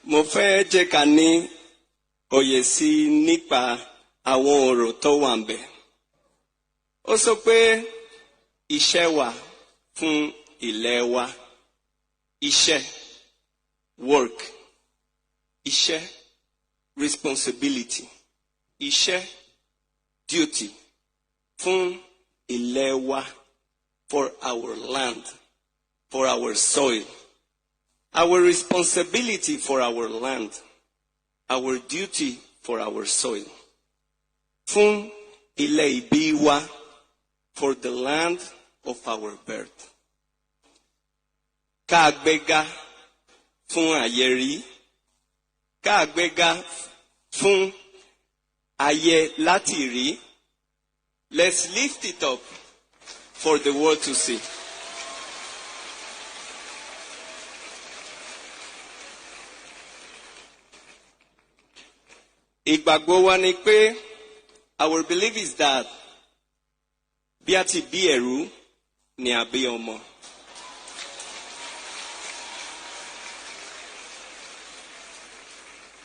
Mo fẹ́ jẹ́ ká ní òye sí i nípa àwọn ọ̀rọ̀ tó wà ń bẹ̀. Ó sọ pé iṣẹ́ wa fún ilẹ̀ wa. Iṣẹ́, work, iṣẹ́, responsibility, iṣẹ́, duty, fún ilẹ̀ wa, for our land, for our soil. Our responsibility for our land, our duty for our soil. Fún ilẹ̀ ìbí wa, for the land of our birth. Ká gbéga fún ayé rí. Ká gbéga fún ayé láti rí. Let's lift it up for the world to see. Ìgbàgbọ́ wa ni pé, our belief is that, bí a ti bí ẹrú ni a bí ọmọ.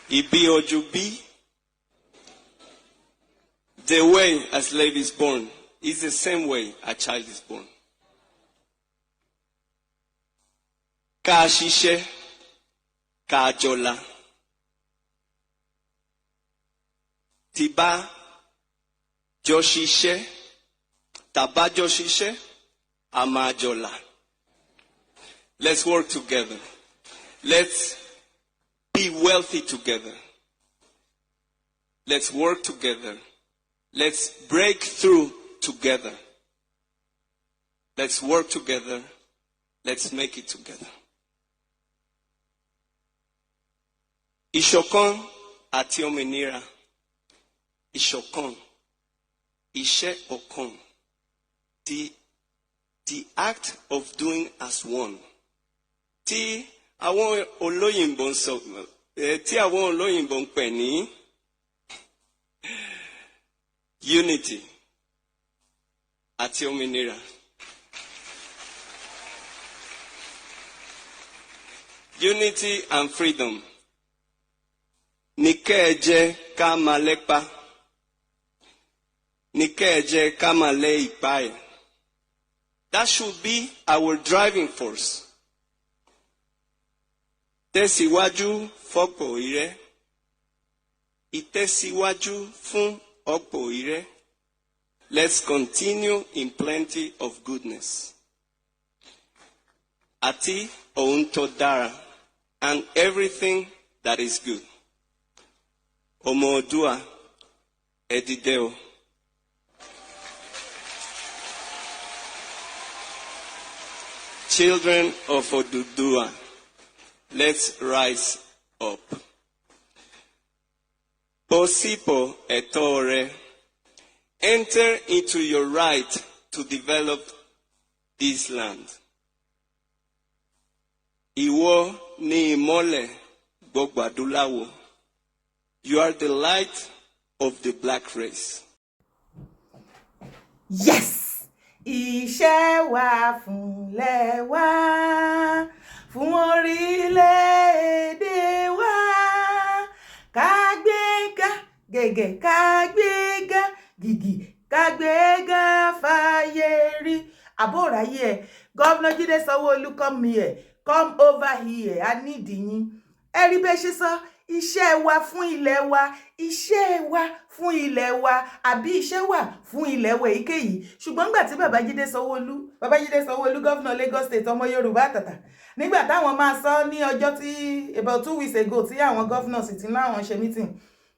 Ìbí ojú bí. The way a slave is born is the same way a child is born. Ká ṣiṣẹ́, ká jọlá. Tí bá jọ ṣiṣẹ́, tá bá jọ ṣiṣẹ́, a máa jọlá. Let's work together. Let's be wealthy together. Let's work together. Let's break through together. Let's work together. Let's make it together. Ìṣọ̀kan àti òmìnira. Ìṣọ̀kan. Iṣẹ́ ọ̀kan. The act of doing as one. Tí àwọn olóyìnbó ń sọ, tí àwọn olóyìnbó ń pè ní unity àti òmìnira. Unity and freedom. Ní kẹ́ ẹ jẹ́ ká máa lépa. Ní kẹ́ ẹ jẹ́ ká máa lé ipá ẹ̀. That should be our driving force. Tẹ̀síwájú fọ́pọ̀ ire. Ìtẹ̀síwájú fún ọ̀pọ̀ ire. Let's continue in plenty of goodness. Àti ohun tó dára, and everything that is good. Ọmọ Oòduà, ẹ dìde o. Children of Oduduwa, let's rise up. Bọ́ sípò ẹ̀tọ́ rẹ. Enter into your right to develop this land. Ìwọ ni ìmọ́lẹ̀ gbogbo adúláwọ̀. You are the light of the black race. Yes, iṣẹ́ wa fúnlẹ̀ wa, fún orílẹ̀-èdè wa, ká gbéga gẹ̀gẹ̀, ká gbéga gìgì, ká gbéga fàyè rí. Àbóráyé ẹ̀, Governor Jídé Sanwó-Olú, come here, come over here, I need yín. Ẹ rí bẹ́ẹ̀ ṣe sọ, iṣẹ́ wa fún ilẹ̀ wa, iṣẹ́ wa fún ilẹ̀ wa, àbí iṣẹ́ wa fún ilẹ̀ wa èyíkéyìí. Ṣùgbọ́n nígbà tí Babájídé Sanwó-Olú, Babájídé Sanwó-Olú, governor Lagos State, ọmọ Yorùbá àtàtà, nígbà táwọn máa sọ ní ọjọ́ tí about 2 weeks ago tí àwọn governors ti láwọn ṣe meeting,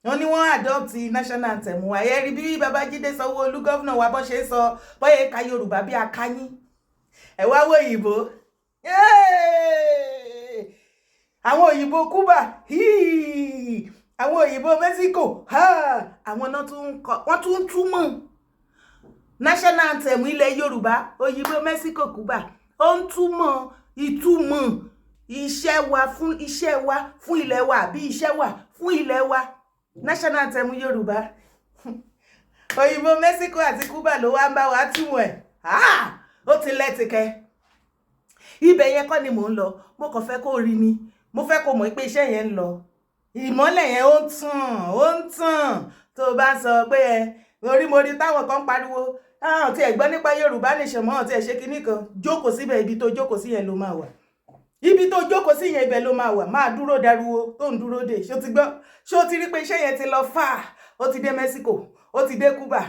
wọ́n ní wọ́n adopt national anthem wa. Ẹ rí bí Babájídé Sanwó-Olú, governor wa, bọ́ ṣe ń sọ, bọ́yẹ ka Yorùbá bí akáyín. Ẹ wá wo òyìnbó, àwọn òyìnbó Cuba, àwọn òyìnbó Mexico, àwọn náà tún ń kọ, wọ́n tún ń túmọ̀ national anthem ilẹ̀ Yorùbá. Òyìnbó Mexico, Cuba, ó ń túmọ̀ ìtumọ̀ iṣẹ́ wa fún, iṣẹ́ wa fún ilẹ̀ wa, àbí iṣẹ́ wa fún ilẹ̀ wa, national anthem Yorùbá. Òyìnbó Mexico àti Cuba ló wá ń bá wa túmọ̀ ẹ̀. Ó ti lẹ́tìkẹ́. Ibẹ̀ yẹn kọ́ ni mò ń lọ. Mo kàn fẹ́ kó rí ni. Mo fẹ́ kó mọ̀ pé iṣẹ́ yẹn ń lọ, ìmọ́lẹ̀ yẹn ó ń tàn, ó ń tàn. Tó o bá sọ pé ẹ orí, mo rí táwọn kan pariwo àwọn tí ẹ gbọ́ nípa Yorùbá Nation mọ́ tí ẹ ṣe kinní kan. Jókòó síbẹ̀, ibi tó jókòó sí yẹn ló máa wà. Ibi tó jókòó sí yẹn, ibẹ̀ ló máa wà. Máa dúró dariwo tó ń dúró dè. Ṣó ti gbọ́? Ṣó ti rí pé iṣẹ́ yẹn ti lọ fà? Ó ti dé Mexico, ó ti dé Cuba.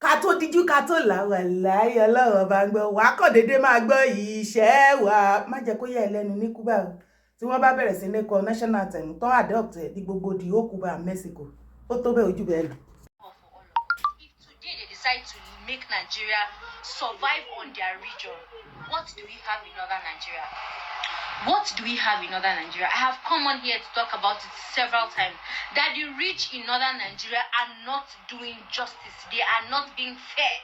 Ká tó díjú, ká tó là wà láyé, Ọlọ́run bá ń gbọ́, wàá kàn déédéé máa gbọ́ iṣẹ́ wa. Má jẹ́ kó yà ẹ́ lẹ́nu ní Cuba o, tí wọ́n bá bẹ̀rẹ̀ sí ní kọ national anthem tán, adopt ẹ̀ ní gbogbo di ó Cuba and Mexico. Ó tó bẹ́ẹ̀, ojú bẹ́ẹ̀ lọ. If today they decide to make Nigeria survive on their region, what do we have in northern Nigeria? What do we have in northern Nigeria? I have come on here to talk about it several times. That the rich in northern Nigeria are not doing justice. They are not being fair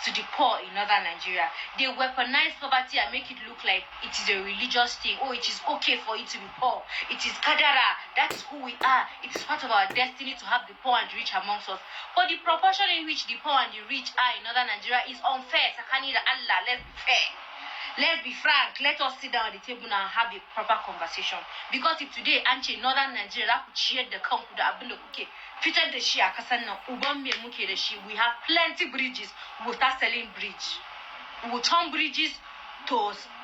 to the poor in northern Nigeria. They weaponize poverty and make it look like it is a religious thing. Oh, it is okay for you to be poor. It is kadara. That's who we are. It is part of our destiny to have the poor and the rich amongst us. But the proportion in which the poor and the rich are in northern Nigeria is unfair. Tsakani da Allah, let's be fair. Let's be frank. Let us sit down at the table now and have a proper conversation. Because if today an ce northern Nigeria za ku ciyar da kanku da abin da kuke fitar da shi a kasan nan, uban me muke da shi? We have plenty bridges. We will start selling bridge. We will turn bridges to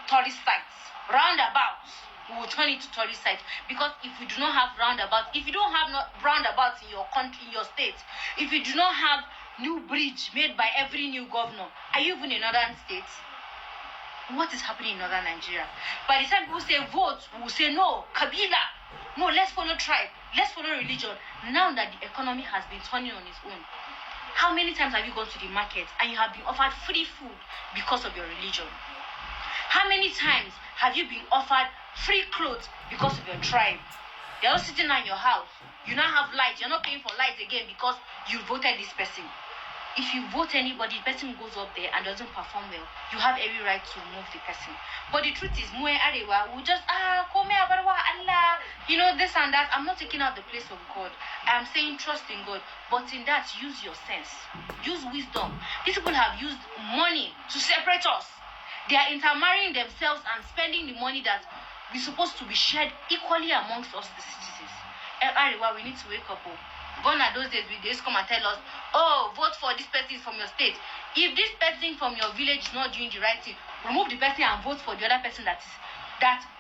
tourist sites, roundabouts. We will turn it to tourist sites, because if we do not have roundabouts, if you don't have no roundabouts in your country, in your state, if you do not have new bridge made by every new governor, are you even in northern state? What is happening in northern Nigeria? By the time people say vote, we will say no, Kabila. No, let's follow tribe. Let's follow religion. Now that the economy has been turning on its own, how many times have you gone to the market and you have been offered free food because of your religion? How many times have you been offered free clothes because of your tribe? You're not sitting in your house. You now have light. You're not paying for light again because you voted this person. If you vote anybody, the person goes up there and doesn't perform well, you have every right to remove the person. But the truth is, mu 'yan Arewa will just, ah, komai a barwa Allah, this and that. I'm not taking out the place of God. I'm saying trust in God. But in that, use your sense, use wisdom. These people have used money to separate us. They are intermarrying themselves and spending the money that we supposed to be shared equally amongst us, the citizens. Arewa, we need to wake up. Oh. Gone are those days we they just come and tell us, "Oh, vote for this person from your state." If this person from your village is not doing the right thing, remove the person and vote for the other person that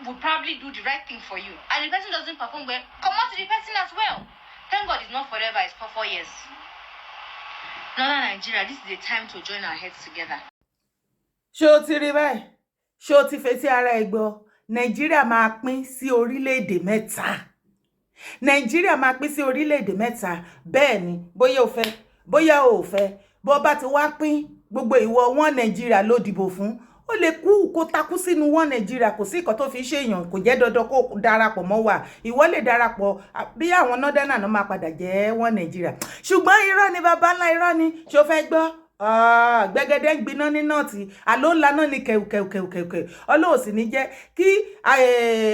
will probably do the right thing for you. And the person doesn't perform well, come out to the person as well. Thank God it's not forever, it's for 4 years. Northern Nigeria, this is the time to join our heads together. Ṣé o ti rí báyìí? Ṣé o ti fetí ara ẹ gbọ́? Nàìjíríà máa pín sí orílẹ̀-èdè mẹ́ta. Nàìjíríà máa pín sí orílẹ̀-èdè mẹ́ta. Bẹ́ẹ̀ ni, bóyá o fẹ́, bóyá o ò fẹ́, bó bá ti wá pín, gbogbo ìwọ wọn Nàìjíríà ló dìbò fún, ó lè kú kó takú sínú wọn Nàìjíríà. Kò sí nǹkan tó fi ṣèyàn, kò jẹ́ dandan kó darapọ̀ mọ́ wa. Ìwọ lè darapọ̀ bí àwọn northern náà máa padà jẹ́ wọn Nàìjíríà. Ṣùgbọ́n irọ́ ni, bàbá ńlá irọ́ ni. Ṣó fẹ́ gbọ́? Gbẹgẹdẹ ń gbiná ní North, àló ńlá náà ní kẹ̀kẹ̀kẹ̀kẹ̀. Ọlọ́run sì ní jẹ́ kí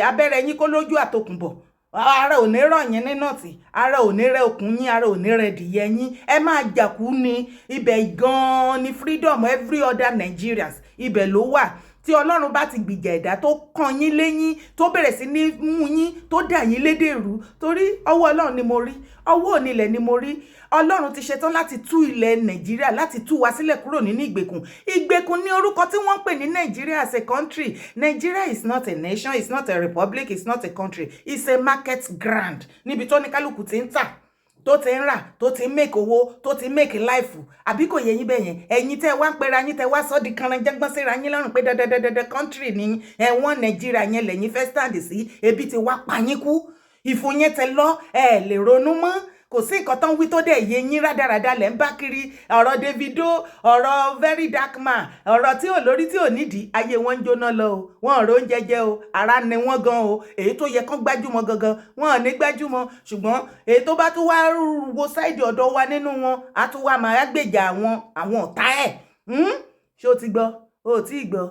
abẹ́rẹ́ yín kó lójú àtòkùnbọ̀. Ara ò ní rọ̀ yín ní North, ara ò ní rẹ okùn yín, ara ò ní rẹ dìyẹ yín. Ẹ máa jàkú ní ibẹ̀ gan-an ní freedom every other Nigerians, ibẹ̀ ló wà. Tí Ọlọ́run bá ti gbìjà ẹ̀dá tó kàn yín léyín, tó bẹ̀rẹ̀ sí ní mú yín, tó dà yín lédèrú, torí ọwọ́ Ọlọ́run ni mo rí, ọwọ́ onílẹ̀ ni mo rí. Ọlọ́run ti ṣetán láti tú ilẹ̀ Nàìjíríà, láti tú wa sílẹ̀ kúrò nínú ìgbèkùn. Ìgbèkùn ní orúkọ tí wọ́n ń pè ní Nàìjíríà as a country. Nigeria is not a nation, it's not a republic, it's not a country, it's a market ground níbi tó ní kálukú ti ń tà, tó ti ń rà, tó ti ń make owó, tó ti ń make life. Àbí kò yẹ yín bẹ́ẹ̀ yẹn? Ẹ̀yin tẹ́ wá ń pera yín, tẹ́ wá sọ́ di kanranjẹ́gbọ́n síra yín lọ́rùn pé dandandandan country ní ẹ̀wọ̀n Nàìjíríà yẹn lẹ́yìn fẹ́ stand sí. Ebi ti wá pa yín kú, ìfun yẹn tẹ lọ, ẹ lè ronú mọ́. Kò sí nǹkan tó ń wí tó dẹ̀ yé yín. Rádaràda lẹ̀ ń bá kiri. Ọ̀rọ̀ Davido, ọ̀rọ̀ Very Dark Man, ọ̀rọ̀ tí ò lórí tí ò nídìí, ayé wọn ń jóná lọ o. Wọn ò róúnjẹ jẹ o, ara ni wọ́n gan o. Èyí tó yẹ kán gbájúmọ́ gangan, wọn ò ní gbájúmọ́. Ṣùgbọ́n èyí tó bá tún wá wo side ọ̀dọ̀ wa nínú wọn, á tún wá máa gbèjà àwọn ọ̀tá ẹ̀. Ṣé o ti gbọ́? O ò tí ì gbọ́?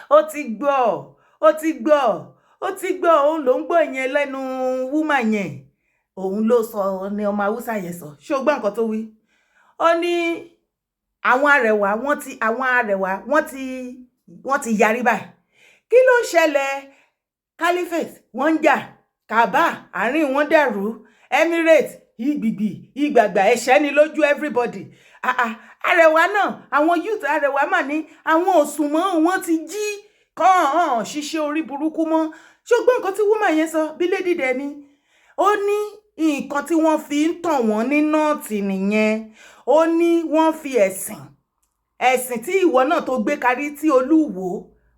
Ó ti gbọ́, ó ti gbọ́, ó ti gbọ́. Òun ló ń gbọ́ yẹn lẹ́nu woman yẹn. Òun ló sọ ní ọmọ Haúsá yẹn sọ. Ṣé o gbọ́ nǹkan tó wí? Ó ní àwọn arẹwà wọ́n ti, àwọn arẹwà wọ́n ti yarí báyìí. Kí ló ń ṣẹlẹ̀? Caliphate wọ́n ń jà, Kaaba àárín wọn dàrú, Emirates ìgbìgbì ìgbàgbà ẹ̀ṣẹ́ ni lójú everybody. Ah ah, Arẹwà náà, àwọn youth Arẹwà mà ní àwọn òsùnmọ́ wọn ti jí kàn án ṣiṣẹ́ orí burúkú mọ́. Ṣùgbọ́n nǹkan tí woman yẹn sọ bí lady dẹ̀ ni, ó ní nǹkan tí wọ́n fi ń tàn wọ́n ní North nìyẹn. Ó ní wọ́n fi ẹ̀sìn, ẹ̀sìn tí ìwọ náà tó gbé kárí, tí Olúwo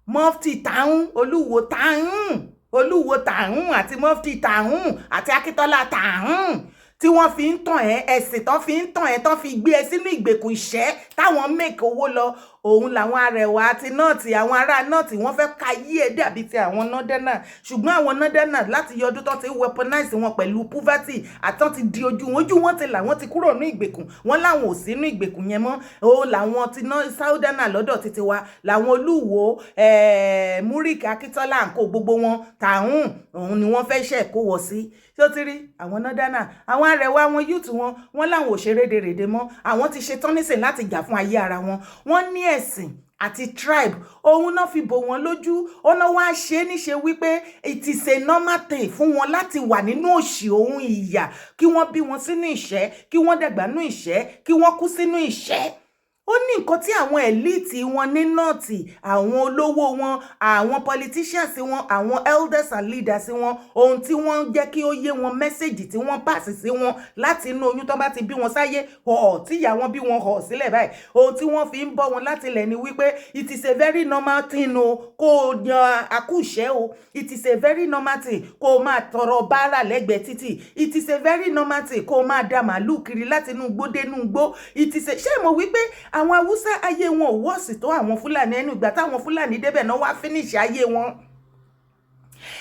mufti tàún, Olúwo tàún, Olúwo tàún àti mufti tàún àti Akíntọ́lá tàún, tí wọ́n fi ń tàn ẹ́, ẹ̀sìn tán fi ń tàn ẹ́, tán fi gbé ẹ sínú ìgbèkùn ìṣẹ́ táwọn make owó lọ, òun làwọn Arẹwà àti North, àwọn ará North, wọ́n fẹ́ ka yí ẹ dàbí ti àwọn northerner. Ṣùgbọ́n àwọn northerner, láti yọ ọdún tó ti weaponize wọn pẹ̀lú poverty àtọ́ ti di ojú wọn, ojú wọn ti là, wọ́n ti kúrò ní ìgbèkùn wọn, láwọn ò sí ní ìgbèkùn yẹn mọ́. Òun làwọn ti ná southerner lọ́dọ̀ títí wa, làwọn Olúwo, Múríkì, Akíntọ́lá àǹkó, gbogbo wọn tààrùn, òun ni wọ́n fẹ́ ṣe kó wọ̀ sí. Ṣé ó ti rí àwọn northerner, àwọn Arẹwà, àwọn youth wọn, wọn láwọn ò ṣe rédèrèdè mọ́. Àwọn ti ṣetán nísìn láti jà fún ayé ara wọn. Wọ́n ní ẹ̀sìn àti tribe òun náà fi bò wọ́n lójú. Ó náà wá ṣe é níṣe wípé it is a normal thing fún wọn láti wà nínú òṣì òun ìyà, kí wọ́n bí wọn sínú ìṣẹ́, kí wọ́n dàgbà nínú ìṣẹ́, kí wọ́n kú sínú ìṣẹ́. Ó ní nǹkan tí àwọn elite wọn ní North, àwọn olówó wọn, àwọn politicians wọn, àwọn elders and leaders wọn, ohun tí wọ́n jẹ́ kí ó yé wọn, message tí wọ́n pass sí wọn láti inú oyún tó bá ti bí wọn sáyé họ̀, tí ìyá wọn bí wọn họ̀ sílẹ̀ báyìí, ohun tí wọ́n fi ń bọ́ wọn láti ilẹ̀ ni wípé it is a very normal thing o kó o yan akúṣẹ́ o, it is a very normal thing kó o máa tọrọ báárà lẹ́gbẹ̀ẹ́ títì, it is a very normal thing kó o máa da màálù kiri láti inú igbó dé inú igbó. It is a, ṣé mo wípé àwọn Haúsá, ayé wọn ò worse tó àwọn Fúlàní? Ẹnu ìgbà táwọn Fúlàní débẹ̀ náà wá finish ayé wọn.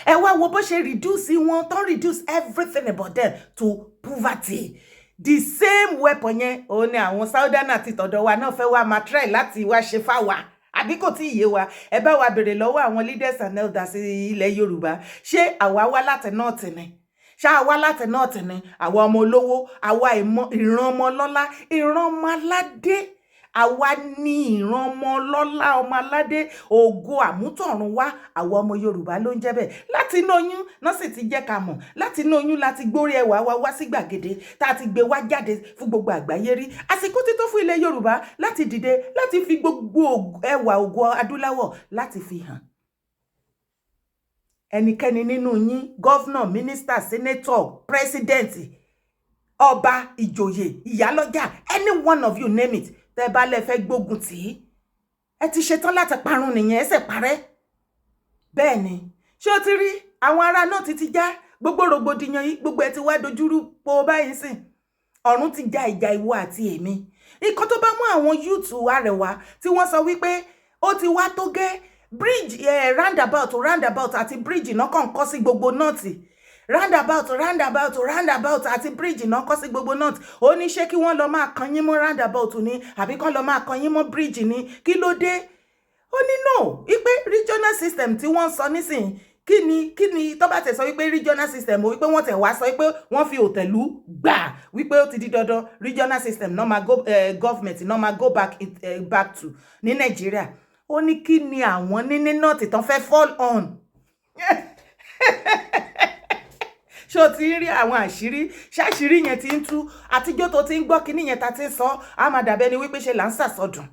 Ẹ wá wo bó ṣe reduce wọn tán, reduce everything about them to poverty. The same weapon yẹn òun ni àwọn southerner ti tọ̀dọ̀ wa náà fẹ́ wá máa try láti wá ṣe fáwa, àbí kò tí ì yé wa? Ẹ bá wa béèrè lọ́wọ́ àwọn leaders and elders ilẹ̀ Yorùbá, ṣé àwa wá láti North ni? Ṣá wá láti North ni? Àwa ọmọ olówó, àwa ìran ọmọ ọlọ́lá, ìran ọmọ aládé, àwa ní ìran ọmọ ọlọ́lá, ọmọ aládé, ògo àmútọ̀run wá, àwa ọmọ Yorùbá ló ń jẹ́ bẹ́ẹ̀. Láti inú oyún náà sì ti jẹ́ ká mọ̀, láti inú oyún láti gbórí ẹwà wa wá sí gbàgede tá a ti gbé wá jáde fún gbogbo àgbáyé rí. Àsìkò ti tó fún ilẹ̀ Yorùbá láti dìde, láti fi gbogbo ẹwà ògo adúláwọ̀ láti fi hàn. Ẹnikẹ́ni nínú yín, governor, minister, senator, president, ọba, ìjòyè, ìyálọ́jà, any one of you, name it, tẹ́ bá lẹ fẹ́ gbógun tì í, ẹ ti ṣetán láti parun nìyẹn, ẹ sì parẹ́. Bẹ́ẹ̀ ni. Ṣé o ti rí àwọn ará náà ti já gbogbo rògbòdìyàn yìí, gbogbo ẹ ti wá dojúrú po báyìí sìn. Ọ̀run ti ja ìjà ìwọ àti èmi. Nǹkan tó bá mú àwọn youth Arẹwà tí wọ́n sọ wípé ó ti wá tó gẹ́, bridge, roundabout, roundabout àti bridge náà kàn kọ́ sí gbogbo North, roundabout, roundabout, roundabout àti bridge náà kọ́ sí gbogbo North. Ó ní ṣé kí wọ́n lọ máa kan yín mọ́ roundabout ni, àbí kán lọ máa kan yín mọ́ bridge ni? Kí ló dé? Ó ní no, wípé regional system tí wọ́n ń sọ nísìnyí, kí ni tó bá tẹ̀ sọ wípé regional system o, wípé wọ́n tẹ̀ wá sọ wípé wọ́n fi òtẹ̀lú gbà wípé ó ti di dandan, regional system náà máa go, government náà máa go back to ní Nàìjíríà. Ó ní kí ni àwọn ní North tán fẹ́ fall on? Ṣé o ti ń rí àwọn àṣírí? Ṣáṣírí yẹn ti ń tú? Àtijọ́ tó ti ń gbọ́ kíní yẹn ta ti ń sọ, á máa dàbẹ́ ni wípé ṣe là ń sàsọdùn.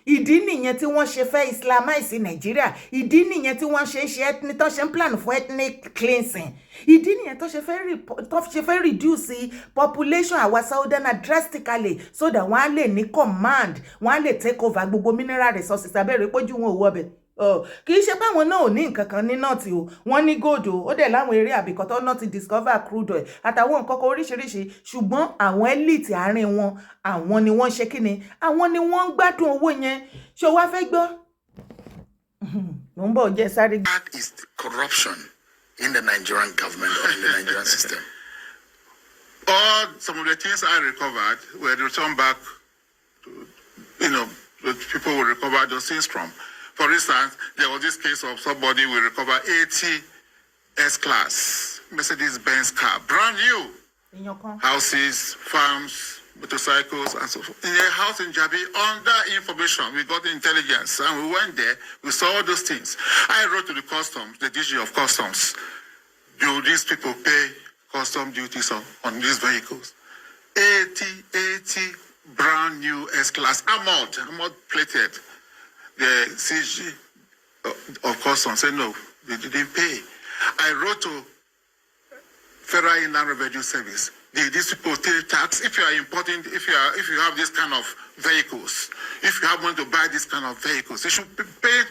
Ìdí nìyẹn tí wọ́n ṣe fẹ́ islamize Nàìjíríà. Ìdí nìyẹn tí wọ́n ṣe ń ṣe ethnic, tó ṣe ń plan fún ethnic cleansing. Ìdí nìyẹn tó ṣe fẹ́ reduce population àwa southerner drastically, so that wọ́n á lè ní command, wọ́n á lè take over gbogbo mineral resources. Abẹ́rẹ́ pójú wọn ò wọbẹ̀. Kì í ṣe pé àwọn náà ò ní nǹkan kan ní North o. Wọ́n ní gold o, ó dẹ̀ láwọn eré àbíkọ́ tó náà ti discover crude oil àtàwọn nǹkan kan oríṣiríṣi. Ṣùgbọ́n àwọn elite àárín wọn, àwọn ni wọ́n ṣe kíni, àwọn ni wọ́n ń gbádùn owó yẹn. Ṣé o wá fẹ́ gbọ́? Mò ń bọ̀, jẹ́ sáré. That is the corruption in the Nigerian government or in the Nigerian system. All some of the things I recovered were returned back to, the people will recover those things from. For instance, there was this case of somebody will recover 80 S-Class Mercedes Benz car, brand new. Èèyàn kan. Houses, farms, Motorcycles and so forth. In a house in Jabi, under information, we got intelligence and we went there, we saw all those things. I wrote to the customs, the DG of customs, do these people pay custom duties on these vehicles? 80, 80 brand new S-Class, armored plated. The CG of customs said no, they didn't pay. I wrote to Federal Inland Revenue Service. These people pay tax if you are importing, if you have this kind of vehicles, if you have money to buy this kind of vehicles, they should pay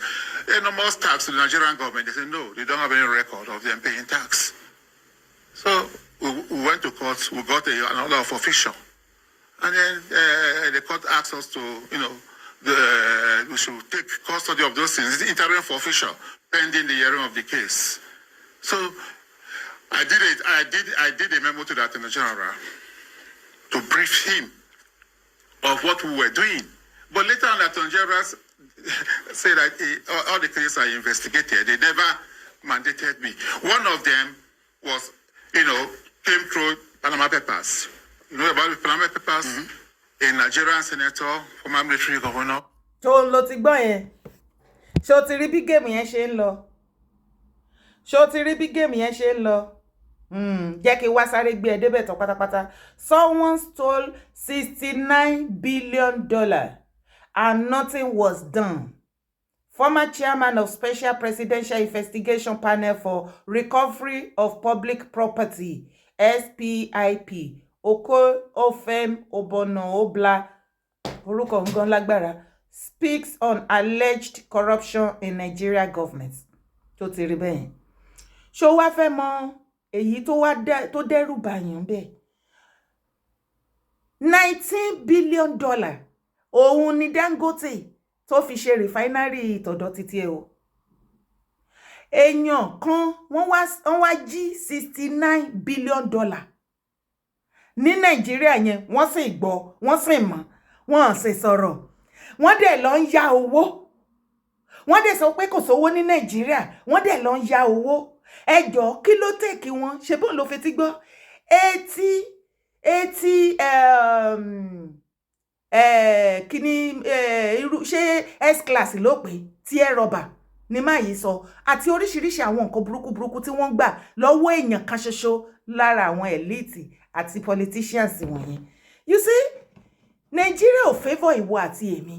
enormous tax to the Nigerian government. They said no, they don't have any record of them paying tax. So we went to court, we got an order of official. And then the court asked us to, we should take custody of those things, interim for official, pending the hearing of the case. So I did it. I did a memo to the Attorney General to brief him of what we were doing. But later on, the Attorney General said that all the cases are investigated. They never mandated me. One of them was, came through Panama Papers. You know about the Panama Papers? A Nigerian senator, former military governor. Tó ń lo ti gbọ́ yẹn, ṣé o ti rí bí game yẹn ṣe ń lọ? Ṣé o ti rí bí game yẹn ṣe ń lọ? Jẹ́ kí n wá sáré gbé ẹ débẹ̀ tán pátápátá. Someone stole $69 billion and nothing was done. Former chairman of Special Presidential Investigation Panel for Recovery of Public Property, SPIP, Oko Ofem Obono Obla, orúkọ ngan lágbára, speaks on alleged corruption in Nigeria government. Tó ti rí bẹ́ẹ̀, ṣó wá fẹ́ mọ èyí tó wá tó dẹ́rù bàyàn bẹ́ẹ̀? $19 billion òun ni Dangote tó fi ṣe refinery ìtọ̀dọ̀ títí ẹ o. Èèyàn kan wọ́n wá jí $69 billion ní Nàìjíríà yẹn, wọ́n sì gbọ́, wọ́n sì mọ̀, wọ́n sì sọ̀rọ̀. Wọ́n dẹ̀ lọ ń yá owó. Wọ́n dẹ̀ sọ pé kò sówó ní Nàìjíríà, wọ́n dẹ̀ lọ ń yá owó. Ẹ jọ̀ọ́, kí ló take wọn? Ṣe bóun ló fetí gbọ́ 80 80 kíní irú ṣé S class ló pé tí ẹ rọba ní máa yìí sọ, àti oríṣiríṣi àwọn nǹkan burúkú burúkú tí wọ́n gbà lọ́wọ́ èèyàn kan ṣoṣo lára àwọn elite àti politicians wọ̀nyẹn. You see, Nàìjíríà ò favour ìwọ àti èmi.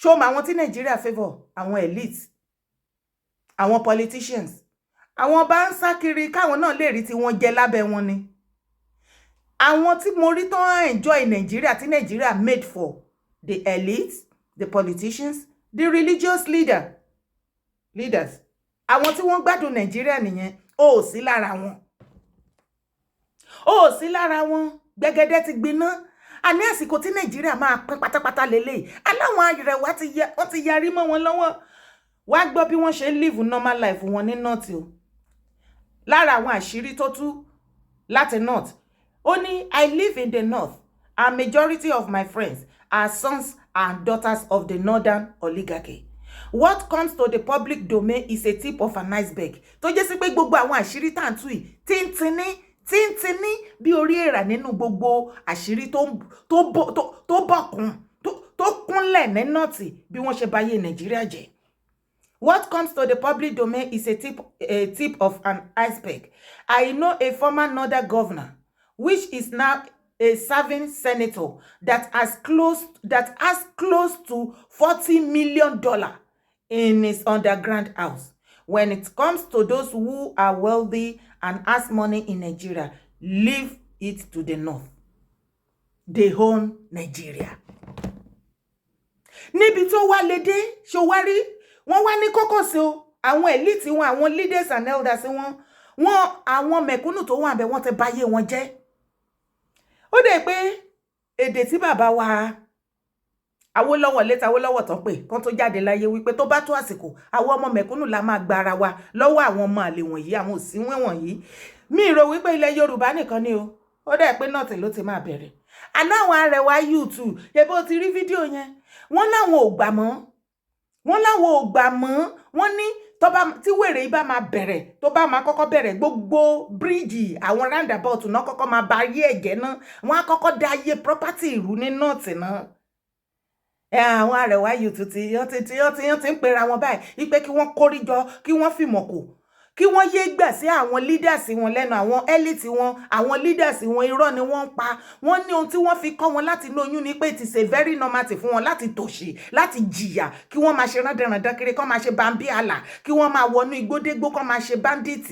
Ṣó mọ àwọn tí Nàìjíríà favour? Àwọn elite, àwọn politicians, àwọn bá ń sá kiri káwọn náà lè rí tí wọ́n jẹ lábẹ́ wọn ni. Àwọn tí mo rí tán enjoy Nàìjíríà tí Nàìjíríà made for the elite, the politicians, the religious leaders, àwọn tí wọ́n gbádùn Nàìjíríà nìyẹn. Ó ò sí lára wọn, ó ò sí lára wọn. Gbẹgẹdẹ ti gbiná. A ní àsìkò tí Nàìjíríà máa pín pátápátá lélẹ̀. Aláwọn arẹwà ti ya, wọ́n ti yarí mọ́ wọn lọ́wọ́. Wá gbọ́ bí wọ́n ṣe ń live normal life wọn ní north o. Lára àwọn àṣírí tó tú láti north, ó ní, "I live in the north and majority of my friends are sons and daughters of the northern oligarchy. What comes to the public domain is a tip of an iceberg." Tó jẹ́ sí pé gbogbo àwọn àṣírí tá à ń tú yìí, tíntínní tíntínní bí orí èèrà nínú gbogbo àṣírí tó bọ̀kún tó kúnlẹ̀ ní north, bí wọ́n ṣe báyé Nàìjíríà jẹ́. "What comes to the public domain is a tip of an iceberg. I know a former northern governor, which is now a serving senator, that has close to $40 million in his underground house. When it comes to those who are wealthy and has money in Nigeria, leave it to the north. They own Nigeria." Níbi tó wá lè dé, ṣó wá rí wọ́n wá ní kókòsí o, àwọn elite wọn, àwọn leaders and elders wọn, wọn àwọn mẹ̀kúnnù tó wà bẹ́ẹ̀, wọ́n ti báyé wọn jẹ́. Ó dẹ̀ pé èdè tí bàbá wa Awólọ́wọ̀ létà, Awólọ́wọ̀ tán pé kán tó jáde láyé, wípé tó bá tó àsìkò, àwọn ọmọ mẹ̀kúnnù la máa gba ara wa lọ́wọ́ àwọn ọmọ àlè wọ̀nyí, àwọn òsínwé wọ̀nyí. Mi rò wípé ilẹ̀ Yorùbá nìkan ni o. Ó dẹ̀ pé north ló ti máa bẹ̀rẹ̀. Àná àwọn arẹwà youth, ṣebó ti rí fídíò yẹn, wọ́n láwọn ò gbà mọ́, wọ́n láwọn ò gbà mọ́. Wọ́n ní Tó bá tí wèrè yìí bá máa bẹ̀rẹ̀, tó bá máa kọ́kọ́ bẹ̀rẹ̀, gbogbo bíríìjì, àwọn roundabout náà kọ́kọ́ máa ba ayé ẹ̀jẹ̀ náà. Wọ́n á kọ́kọ́ da ayé property ìlú ní north náà. Ẹ àwọn Arewa youth ti wọ́n ti wọ́n ti ń pera wọn báyìí wípé kí wọ́n kóríjọ, kí wọ́n fìmọ̀ kò, kí wọ́n yé gbà sí àwọn leaders wọn lẹ́nu, àwọn elite wọn, àwọn leaders wọn. Irọ́ ni wọ́n ń pa. Wọ́n ní ohun tí wọ́n fi kọ́ wọn láti inú oyún ni pé it is a very normal thing fún wọn láti tòṣì, láti jìyà, kí wọ́n máa ṣe rándanràndan kiri, kí wọ́n máa ṣe bambi àlà, kí wọ́n máa wọnú igbódégbó, kí wọ́n máa ṣe bandit.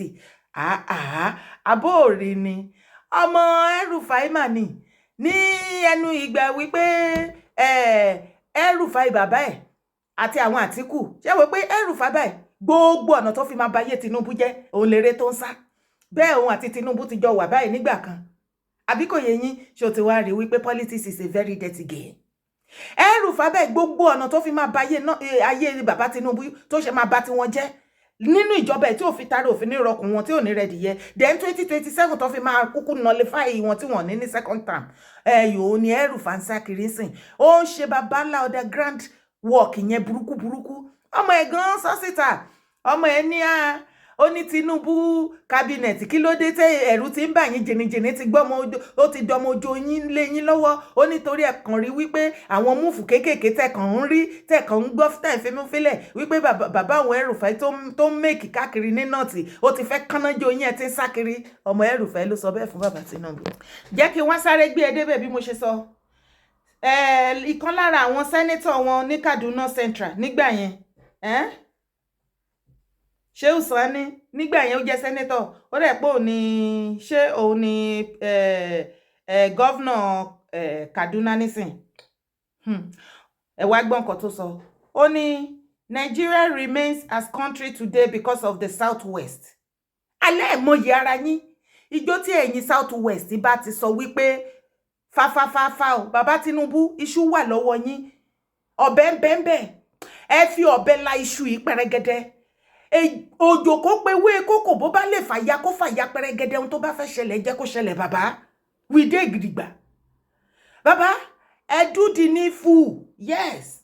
Àá àbó òrì ni ọmọ El-Rufai mà ní ní ẹnu ìgbà wípé El-Rufai bàbá ẹ̀ àti àwọn Àtìkù ṣé wọ́n pé El-Rufai báyìí, gbogbo ọ̀nà tó fi máa ba ayé Tinubu jẹ́ òun lérè tó ń sá bẹ́ẹ̀. Òun àti Tinubu ti jọ wà báyìí nígbà kan, àbí kò yé yín? Ṣé o ti wá rí wípé politics is a very dirty game? El-Rufai bẹ́ẹ̀, gbogbo ọ̀nà tó fi máa ba ayé bàbá Tinubu, tó ṣe máa ba tiwọn jẹ́ nínú ìjọba ẹ̀, tí ò fi tara òfin ní rọkùn wọn, tí ò ní rẹ̀dìyẹ, then 2027 tó fi máa kúkú nullify wọn, tí wọ́n ní ní second term ẹ yòó ni El-Rufai ń sá kiri sìn. Ó ń ṣe bàbá ńlá underground work yẹn burúkú burúkú. Ọmọ ẹ̀ gan sọ síta, ọmọ ẹ̀ ní a ó ní Tinubu cabinet, kí ló dé tẹ ẹ̀rù ti ń bà yín? Jìnnìjìnnì ti gbọ́mọ, ó ti dọmọ ojú yín lé yín lọ́wọ́. Ó nítorí ẹ̀ kàn rí wípé àwọn move kéékèèké tẹ̀kàn ń rí, tẹ̀kàn ń gbọ́, tẹ̀ ń fi mú fílẹ̀ wípé bàbá àwọn El-Rufai tó ń make káàkiri ní north, ó ti fẹ́ kánnájó yín, ẹ̀ ti ń sá kiri. Ọmọ El-Rufai ló sọ bẹ́ẹ̀ fún bàbá Tinubu. Jẹ́ kí wọ́n sáré gbé ẹ débẹ̀ bí mo ṣe sọ. Ìkan lára àwọn senator wọn ní Kaduna Central nígbà yẹn, Shehu Sani, nígbà yẹn ó jẹ́ senator. Ó dẹ̀ pé òun ni, ṣé òun ni governor Kaduna nísìn. Ẹ wá gbọ́ nǹkan tó sọ. Ó ní Nigeria remains as country today because of the South-West. Alẹ́ ẹ̀ mọyì ara yín. Ìjọ tí ẹ̀yin South-West bá ti sọ wípé fáfáfáfá o, bàbá Tinubu, iṣu wà lọ́wọ́ yín, ọ̀bẹ ń bẹ́ẹ̀ bẹ́ẹ̀, ẹ fi ọ̀bẹ la iṣu yìí pẹrẹgẹdẹ. Òjò kó pe wé kókò, bó bá lè fàya kó fàya pẹrẹgẹdẹ. Ohun tó bá fẹ́ ṣẹlẹ̀, jẹ́ kó ṣẹlẹ̀. Bàbá, we dey gidigba. Bàbá, ẹ do the needful. Yes,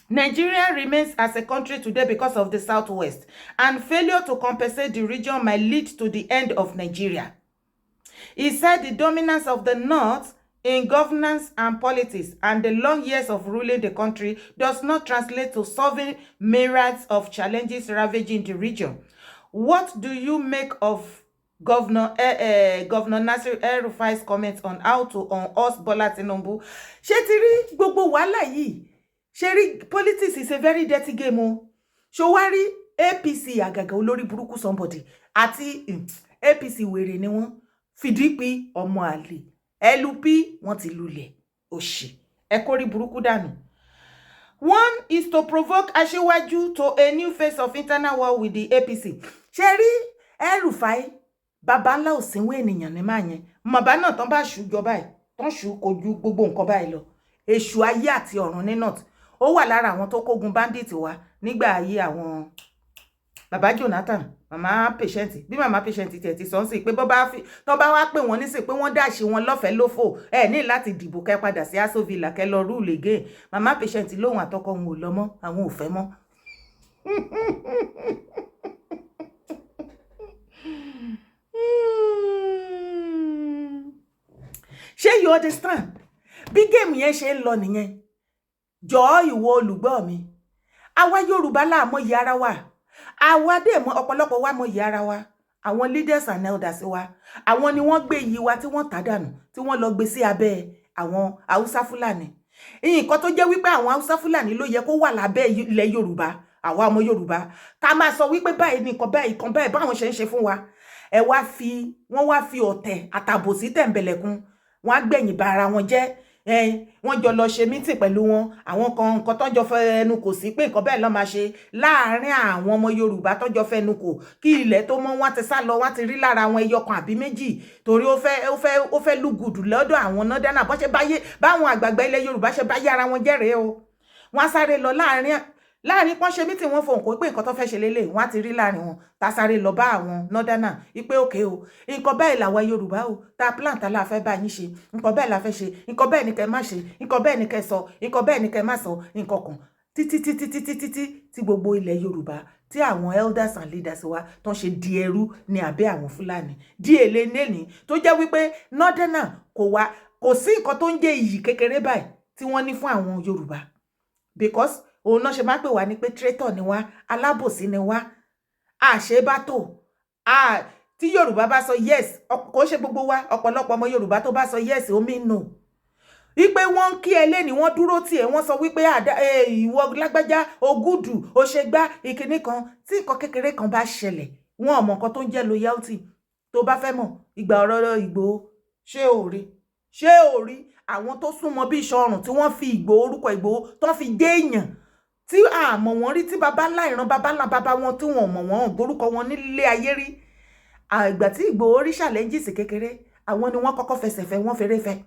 Nigeria remains as a country today because of the Southwest, and failure to compensate the region might lead to the end of Nigeria. He said the dominance of the North in governance and politics and the long years of ruling the country does not translate to solving myriads of challenges ravaging the region. What do you make of Governor Nasir El-Rufai's comments on how to unhorse Bola Tinubu? Ṣé ti rí gbogbo wàhálà yìí? Ṣé rí, politics is a very dirty game o. Ṣó wá rí APC, àgàgà olórí burúkú somebody àti APC, wèrè ni wọ́n. Fìdípì ọmọ àlè LP, wọ́n ti lulẹ̀ òṣì, ẹ kórí burúkú dànù. One is to provoke Aṣíwájú to a new phase of internal war with the APC. Ṣé rí El-Rufai, baba ńlá òsínwó ènìyàn ní máa yẹn. Mọ̀bá náà tán bá ṣù jọ báyìí, tán ṣù kò ju gbogbo nǹkan báyìí lọ. Èṣù ayé àti ọ̀run ní north. Ó wà lára àwọn tó kógun bandit wá nígbà ayé àwọn bàbá Jonathan, màmá Patient. Bí màmá Patient tiẹ̀ ti sọ ń sìn pé bọ́ bá fi tọ́ bá wá pè wọ́n nísìn pé wọ́n dáṣe wọn lọ́fẹ̀ẹ́ lófò, ẹ ní láti dìbò kẹ́ padà sí Aso Villa, kẹ́ lọ rule again. Màmá Patient lóhùn àtọkọ òun ò lọ mọ́, àwọn ò fẹ́ mọ́. Ṣé you understand bí game yẹn ṣe ń lọ nìyẹn? Jọ̀ọ́, ìwọ olùgbọ́ mi, àwa Yorùbá là mọyì ara wa. Àwa dẹ̀ mọ̀, ọ̀pọ̀lọpọ̀ wa mọyì ara wa. Àwọn leaders and elders wa, àwọn ni wọ́n gbé iyì wa tí wọ́n tà dànù, tí wọ́n lọ gbé sí abẹ́ àwọn Haúsá Fúlàní. Nǹkan tó jẹ́ wípé àwọn Haúsá Fúlàní ló yẹ kó wà lábẹ́ ilẹ̀ Yorùbá, àwa ọmọ Yorùbá ká máa sọ wípé báyìí ní nǹkan báyìí, nǹkan báyìí, báwọn ṣe ń ṣe fún wa. Ẹ wá fi wọ́n wá fi ọ̀tẹ̀ àtàbòsí tẹ̀m̀bẹ̀lẹ̀kun, wọ́n á gbẹ̀yìn ba ara wọn jẹ́. Wọ́n jọ lọ ṣe meeting pẹ̀lú wọn, àwọn kan, nǹkan tó jọ fẹnu kò sí pé nǹkan bẹ́ẹ̀ lọ́ máa ṣe láàárín àwọn ọmọ Yorùbá tó jọ fẹnu kò. Kí ilẹ̀ tó mọ́, wọ́n ti sá lọ, wọ́n ti rí lára àwọn ẹyọ kan àbí méjì, torí ó fẹ́ lùgùdù lọ́dọ̀ àwọn northerner. Bọ́n ṣe báyé báwọn àgbààgbà ilẹ̀ Yorùbá ṣe báyé ara wọn jẹ́rìí o. Wọ́n á sáré lọ láàárín láàrin pọ́n ṣe meeting, wọn fohùn kó pé nǹkan tó fẹ́ ṣe lélẹ̀, wọ́n á ti rí láàrin wọn tá a sáré lọ bá àwọn northerner wípé okay o, nǹkan báyìí làwa Yorùbá o tá a plan tá a la fẹ́ bá yín ṣe, nǹkan báyìí la fẹ́ ṣe, nǹkan báyìí ni kẹ́ má ṣe, nǹkan báyìí ni kẹ́ sọ, nǹkan báyìí ni kẹ́ má sọ, nǹkan kan títí títí títí títí tí gbogbo ilẹ̀ Yorùbá Tí àwọn elders and leaders wa tó ń ṣe di ẹrú ní abẹ́ àwọn Fúlàní di èlé nẹ́ni, tó jẹ́ wípé northerner kò wá, kò sí nǹkan tó ń jẹ́ iyì kékeré báyìí tí wọ́n ní fún àwọn Yorùbá, because òun náà ṣe máa pè wá ní pé traitor ni wá, alábòsí ni wá, àṣebátò. Tí Yorùbá bá sọ yes, kò ṣe gbogbo wa, ọ̀pọ̀lọpọ̀ ọmọ Yorùbá tó bá sọ yes, omi no wípé wọ́n ń kí ẹ lẹ́ni, wọ́n dúró tiẹ̀, wọ́n sọ wípé ìwọ lágbájá ogúdù ó ṣe gbá ìkíní kan. Tí nǹkan kékeré kan bá ṣẹlẹ̀, wọn ò mọ nǹkan tó ń jẹ́ loyalty. Tó bá fẹ́ mọ̀, ìgbà ọ̀rọ̀ Ìgbòho, ṣé ò rí? Ṣé ò rí àwọn tó súnmọ́ bí iṣan ọrùn tí wọ́n fi Ìgbòho, orúkọ Ìgbòho tó fi dé èèyàn tí àmọ̀ wọn rí, tí baba ńlá ìran baba ńlá baba wọn tí wọn mọ̀ wọ́n, gbórúkọ wọn nílé ayé rí? Àgbà tí Ìgbòho rí challenges kékeré, àwọn ni wọ́n kọ́kọ́ fẹsẹ̀ fẹ́, wọ́n fẹ́rẹ́ fẹ́,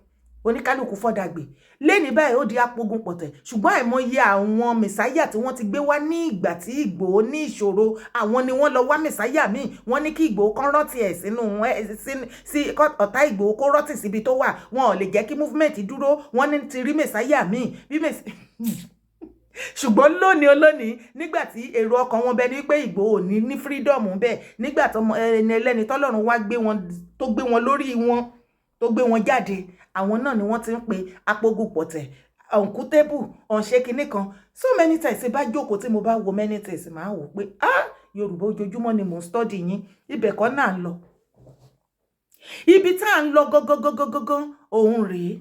oníkálukú fọ́dàgbé lẹ́ni báyìí, ó di apogun pọ̀tẹ̀. Ṣùgbọ́n àìmọye àwọn messiah tí wọ́n ti gbé wá ní ìgbà tí Ìgbòho ní ìṣòro, àwọn ni wọ́n lọ wá messiah míì. Wọ́n ní kí Ìgbòho kán rántí ẹ̀ sínú sí ọ̀tá Ìgbòho, kó rántí síbi tó wà. Wọn ò lè jẹ́ kí movement dúró. Wọ́n ní ti rí messiah míì bí ṣùgbọ́n lónìí olónìí, nígbà tí èrò ọkàn wọn bẹ ní pé Ìgbòho ní ní freedom bẹ́ẹ̀, nígbà tó ẹni ẹlẹ́ni tọ́lọ́run wá gbé wọn, tó gbé wọn lórí wọn, tó gbé wọn jáde, àwọn náà ni wọ́n ti ń pe apogun pọ̀tẹ̀, uncountable, ọ̀nṣẹ́ kinní kan. So many times, bá jókòó tí mo bá wo many times, máa wò pé, ah, Yorùbá, ojoojúmọ́ ni mò ń study yín. Ibẹ̀ kọ́ náà ń lọ, ibi tá à ń lọ gangan òun rèé.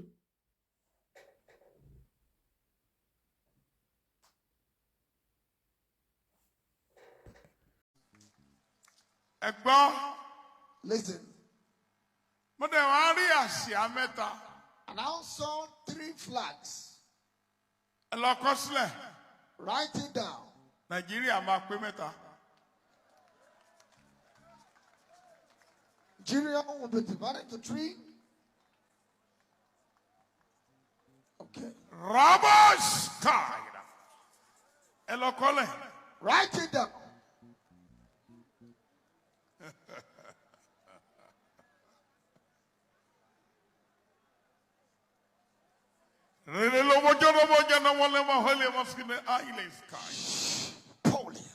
Ẹ gbọ́. Listen. Mo dẹ̀ wá rí àsíá mẹ́ta. And I saw three flags. Ẹ lọ kọ sílẹ̀. Write it down. Nàìjíríà máa pé mẹ́ta. Nigeria will be divided into three. Okay. Rubbish tide. Ẹ lọ kọ́lẹ̀. Write it down. Rere lọ́wọ́jọ́ lọ́wọ́jọ́ náà wọ́n lé wọn hẹ́lẹ́ wọn sí ní àìlè sky. Polia.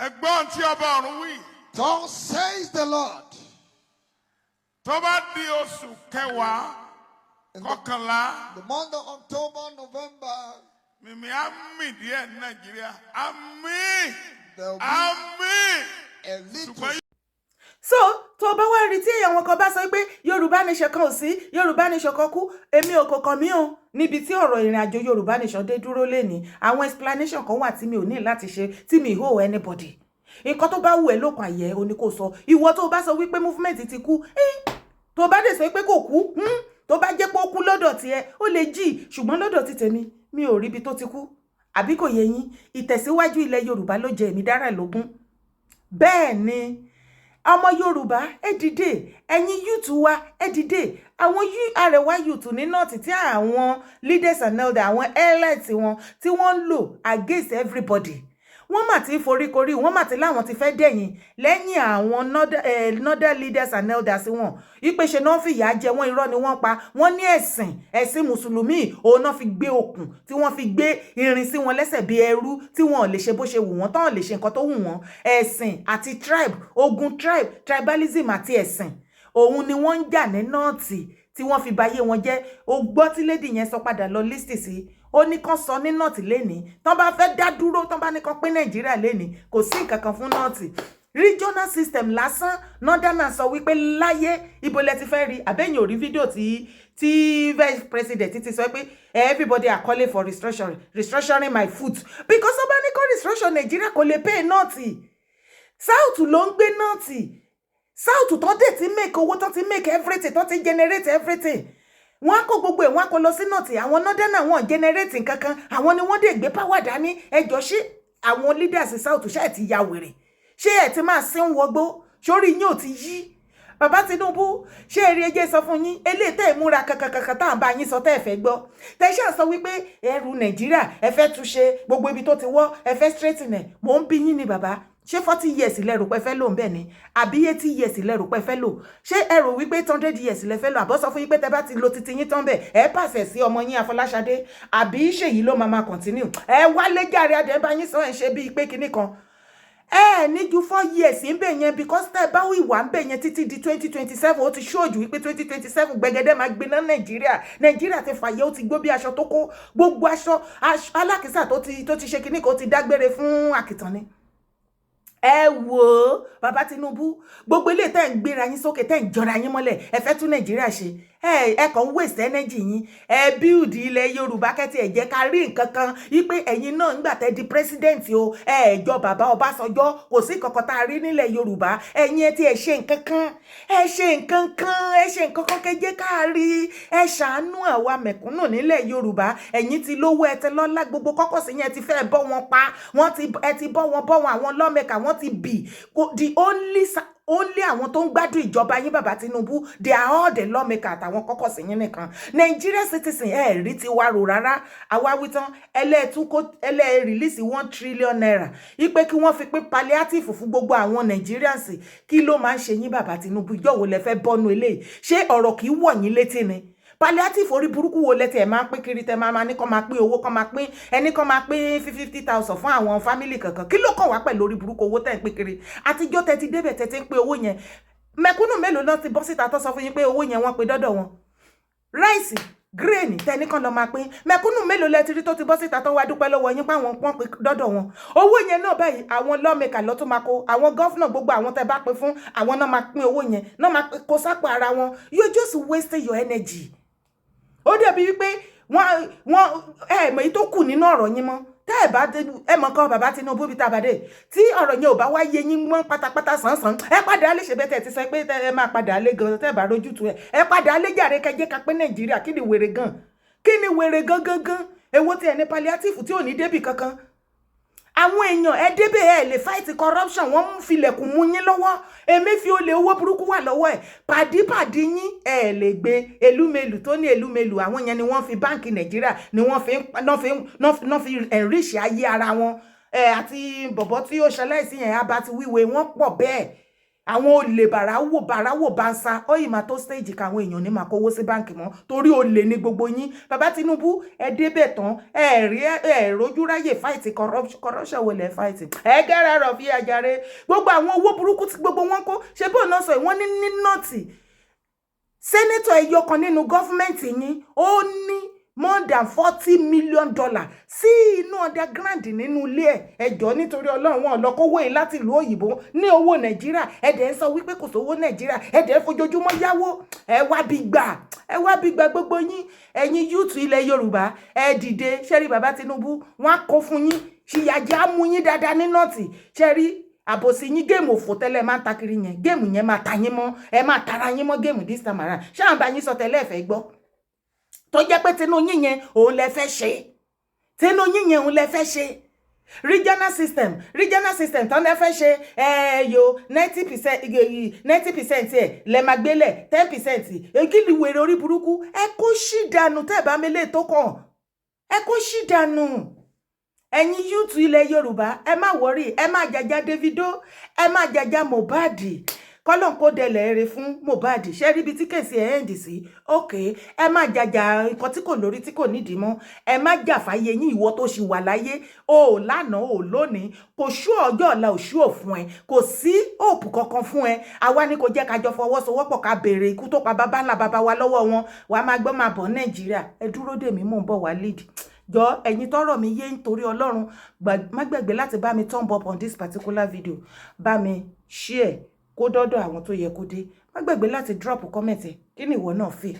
Ẹ gbọ́ tí ọba ọ̀run wí. Thus says the Lord. Tó bá di oṣù kẹwàá, In the, kọkànlá, the month of October, November, mìmí á mì díẹ̀ ní Nàìjíríà. Á mì. there will be Á mì. a little Ṣùgbọ́n So tó bá wá rí tí àwọn kan bá sọ pé Yorùbá nation kan ò sí, Yorùbá nation kan kú, èmi ò kò kàn mí o. Níbi tí ọ̀rọ̀ ìrìn àjò Yorùbá nation dé dúró lénìí, àwọn explanation kan wà tí mi ò ní láti ṣe, tí mi ò anybody. Nǹkan tó bá wù ẹ́ lókun àyẹ́ o ní kò sọ. Ìwọ tó bá sọ wípé movement ti kú, tó bá dé sọ pé kò kú, tó bá jẹ́ pé ó kú lọ́dọ̀ tiẹ̀, ó lè jí, ṣùgbọ́n lọ́dọ̀ ti tèmi, mi ò rí ibi tó ti kú. Àbí kò yé yín? Ìtẹ̀síwájú ilẹ̀ Yorùbá ló jẹ èmi dára lógún. Bẹ́ẹ̀ ni, ọmọ Yorùbá, ẹ dìde. Ẹ̀yin youth wa, ẹ dìde. Àwọn Arewa youth ní North tí àwọn leaders and elders, àwọn elites wọn tí wọ́n ń lò against everybody, wọ́n mà ti foríkorí, wọ́n mà ti láwọn ti fẹ́ dẹ̀yìn lẹ́yìn àwọn northern leaders and elders wọn. Ìpè ṣe náà fìyà jẹ wọ́n, irọ́ ni wọ́n pa. Wọ́n ní ẹ̀sìn, ẹ̀sìn mùsùlùmí òun náà fi gbé okùn tí wọ́n fi gbé irin sí wọn lẹ́sẹ̀ bí ẹrú, tí wọn ò lè ṣe bó ṣe wù wọ́n, tán lè ṣe nǹkan tó wù wọ́n. Ẹ̀sìn àti tribe, ogun tribe, tribalism àti ẹ̀sìn, òun ni wọ́n ń jà ní North tí wọ́n fi bayé wọn jẹ́. O gbọ́ tí lady yẹn sọ, padà lọ list sí. Ó ní kán sọ ní North lénìí, tán bá fẹ́ dá dúró, tán bá ní kán pín Nàìjíríà lénìí, kò sí nǹkan kan fún North. Regional system lásán, northern sọ wípé láyé, ibo lẹ ti fẹ́ rí? Àbẹ́yìn ò rí fídíò tí vice president ti sọ pé everybody are calling for restructuring, restructuring my foot, because ọba ní kó restructure Nàìjíríà, kò lè pay North. South ló ń gbé North. South tó dé ti make owó, tó ti make everything, tó ti generate everything, wọ́n á kó gbogbo ẹ̀, wọ́n á kó lọ sí North. Àwọn northern, wọn generate nǹkankan, àwọn ni wọ́n dé gbé power dání. Ẹjọ́, ṣé àwọn leaders South ṣe ti ya wèrè? Ṣé ẹ ti máa sín wọgbó sórí yín ò ti yí? Bàbá Tinubu, ṣé eré ẹjẹ sọ fún yín eléyìí tẹ́ ẹ múra kankankankan tá à ń bá yín sọ, tẹ́ ẹ fẹ́ gbọ́, tẹ́ ẹ ṣáà sọ wípé ẹrù Nàìjíríà ẹ fẹ́ túnṣe, gbogbo ibi tó ti wọ́ ẹ fẹ́ straighten ẹ̀. Mò ń bí yín ni, bàbá. Ṣé 40 years lẹ rò pé fẹ́ lò ń bẹ̀ ni, àbí 80 years lẹ rò pé fẹ́ lò? Ṣé ẹ rò wípé 800 years lẹ fẹ́ lò? Àbọ̀ sọ fún yín pé tẹ bá ti lo titi yín tán bẹ̀, ẹ pàṣẹ sí ọmọ yín Afọláṣadé, àbí Ṣèyí ló máa continue? Ẹ wálé jàre, adé bá yín sọ. Ẹ ṣe bíi pé kinní kan ẹ ní ju 4 years ń bẹ̀ yẹn, because tẹ́ bá ìwà ń bẹ̀ yẹn títí di 2027, ó ti ṣóòjù wípé 2027 gbẹgẹdẹ máa gbiná Nàìjíríà. Nàìjíríà ti fàyè, ó ti gbó bí aṣọ tó kó gbogbo aṣọ alákìísà tó ti ṣe kinní kan, ó ti dágbére fún àkìtàn ni. Ẹ wò ó, bàbá Tinubu, gbogbo ilé tẹ́ ń gbéra yín sókè, tẹ́ ń jọra yín mọ́lẹ̀, ẹ fẹ́ tún Nàìjíríà ṣe, ẹ kàn ń waste energy yín. Ẹ build ilẹ̀ Yorùbá kẹ́tì, ẹ jẹ́ ká rí nǹkan kan wípé ẹ̀yin náà ńgbà tẹ́ di president o. Ẹ jọ bàbá Ọbásanjọ́, kò sí kankan tá a rí nílẹ̀ Yorùbá. Ẹ̀yin ẹ ti ẹ ṣe nǹkan kan, ẹ ṣe nǹkan kan, ẹ ṣe nǹkan kan kẹjẹ ká rí. Ẹ ṣàánú àwa mẹ̀kúnnù nílẹ̀ Yorùbá. Ẹ̀yin ti lówó, ẹ ti lọ́lá, gbogbo kọ́kọ́ sí yẹn ti fẹ́ bọ́ wọn pa wọ́n ti, ẹ ti bọ́ wọn, bọ́ wọn. Àwọn lawmaker wọ́n ti bì. The only àwọn tó ń gbádùn ìjọba yín, bàbá Tinubu, they are all the lawmaker àtàwọn kọ́kọ́ sí yín nìkan. Nigeria citizen, ẹ rí ti wá rò rárá. Àwa wí tán, ẹlẹ́ẹ̀tún kó ẹlẹ́ẹ̀ release ₦1 trillion ipe kí wọ́n fi pín palliative fún gbogbo àwọn Nigerians. Kí ló máa ń ṣe yín, bàbá Tinubu? Ìjọ́ wo lẹ fẹ́ bọ́nu eléyìí? Ṣé ọ̀rọ̀ kì í wọ̀ yín létí ni? Palliative orí burúkú wo lẹ́tí ẹ̀ máa ń pín kiri, tẹ́ máa máa ní kọ́ máa pín owó, kọ́ máa pín ẹni kọ́ máa pín 50,000 fún àwọn family kankan? Kí ló kàn wá pẹ̀lú orí burúkú owó tẹ́ ń pín kiri? Àtijọ́ tẹ́ ti débẹ̀ tẹ́ ti ń pín owó yẹn, mẹ̀kúnnù mélòó náà ti bọ́ síta tó sọ fún yín pé owó yẹn wọ́n pe dọ́dọ̀ wọn? Rice, grain tẹni kan lọ máa pín, mẹ̀kúnnù mélòó lẹ ti rí tó ti bọ́ síta tó wá dúpẹ́ lọ́wọ́ yín páwọn pọ́n pé dọ́dọ̀ wọn? Owó yẹn náà báyìí, àwọn lawmaker ló tún máa kó, àwọn governor, gbogbo àwọn tẹ́ bá pín fún, àwọn náà máa pín owó yẹn, náà máa kó sápò ara wọn. You just wasting your energy. Ó dàbí wípé wọ́n ẹ mọ̀ èyí tó kù nínú ọ̀rọ̀ yín mọ́. Tẹ́ ẹ bá ẹ mọ̀ kan, bàbá Tinubu, bí tá a bá dé tí ọ̀rọ̀ yẹn ò bá wá yé yín mọ́ pátápátá sánsan, ẹ padà lè ṣe bẹ́ẹ̀. Tẹ́ ti sọ pé ẹ máa padà lé gan, tẹ́ ẹ bá rójútu ẹ, ẹ padà lé jàre, kẹjẹ ká pé Nàìjíríà. Kí ni wèrè gan? Kí ni wèrè gan gan gan? Èwo tí ẹ ní palliative tí ò ní débì kankan? Àwọn èèyàn ẹ débẹ̀, ẹ lè fight corruption, wọ́n ń filẹ̀kùn mú yín lọ́wọ́. Èmi fi olè owó burúkú wà lọ́wọ́ ẹ̀. Pàdípàdí yín, ẹ lè gbé elúmelu tó ní elúmelu. Àwọn yẹn ni wọ́n fi báǹkì Nàìjíríà ni wọ́n fi enrich ayé ara wọn. Ẹ àti bọ̀bọ̀ tí ó ṣaláìsí yẹn, abati wíwe, wọ́n pọ̀ bẹ́ẹ̀. Àwọn olè bàràwò bàràwò bansa. Ó yìí máa tó stage káwọn èèyàn ní máa kówó sí báǹkì mọ́, torí olè ní gbogbo yín. Bàbá Tinubu, ẹ débẹ̀ tán, ẹ rí ẹ rójú ráyè fight corruption. Corruption wo lẹ fight? Ẹ gẹ́rẹ́ rọ̀ fi àjàre. Gbogbo àwọn owó burúkú tí gbogbo wọn kó ṣe bóun náà sọ, wọ́n ní North, senator ẹyọ kan nínú government yín, ó ní more than $40 million sí inú underground nínú ilé ẹ̀. Ẹjọ́, nítorí Ọlọ́run, wọn lọ kówó yìí láti ìlú òyìnbó ní owó Nàìjíríà. Ẹ̀dẹ̀ ń sọ wípé kò sówó Nàìjíríà, ẹ̀dẹ̀ ń fojoojúmọ́ yáwó. Ẹ wá bí gbà, ẹ wá bí gbà. Gbogbo yín, ẹ̀yin youth ilẹ̀ Yorùbá, ẹ dìde. Ṣẹ́rí bàbá Tinubu, wọ́n á kó fún yín, ṣìyàjẹ́ á mú yín dáadáa ní North. Ṣẹ́rí àbòsí yín, game òfò tẹ́lẹ̀ máa ń ta kiri yẹn, game yẹn máa ta yín mọ́, ẹ máa tara yín mọ́ game this time around. Ṣáà ń bá yín sọ tẹ́lẹ̀ ẹ̀fẹ́ gbọ́, tó jẹ́ pé tinú yín yẹn òun lẹ fẹ́ ṣe, tinú yín yẹn òun lẹ fẹ́ ṣe. Regional system, regional system tán lẹ fẹ́ ṣe ẹ yo, 90%, 90% ẹ lẹ máa gbélẹ̀, 10%. Kí ni wèrè orí burúkú? Ẹ kó ṣì dànù. Tẹ́ ẹ bá mélé tó kàn, ẹ kó ṣì dànù. Ẹ̀yin youth ilẹ̀ Yorùbá, ẹ má worry. Ẹ má jàjà Davido, ẹ má jàjà Mohbad. Kọ́lọ́n kó dẹlẹ̀ eré fún Mohbad. Ṣé rí ibi tí case ẹ̀ end sí? Ok, ẹ má jàjà nǹkan tí kò lórí, tí kò nídìí mọ́. Ẹ má jà fáyé yín. Ìwọ tó ṣì wà láyé o, ò lánàá, ò lónìí, kò ṣú ọjọ́ ọ̀la, ò ṣú òfun ẹ, kò sí hope kankan fún ẹ. Àwa ni kò jẹ́ ká jọ fọwọ́sowọ́pọ̀ ká béèrè ikú tó pa bàbá ńlá bàbá wa lọ́wọ́ wọn. Wàá máa gbọ́, máa bọ̀ Nàìjíríà. Ẹ dúró dè mí, mò ń bọ̀ wá lead jọ. Ẹ̀yin tọ́rọ̀ mi yé, nítorí Ọlọ́run, má gbàgbé láti bá mi thumb up on this particular video, bá mi share kó dọ́dọ̀ àwọn tó yẹ kó dé. Má gbàgbé láti drop comment ẹ̀. Kí ni ìwọ náà feel?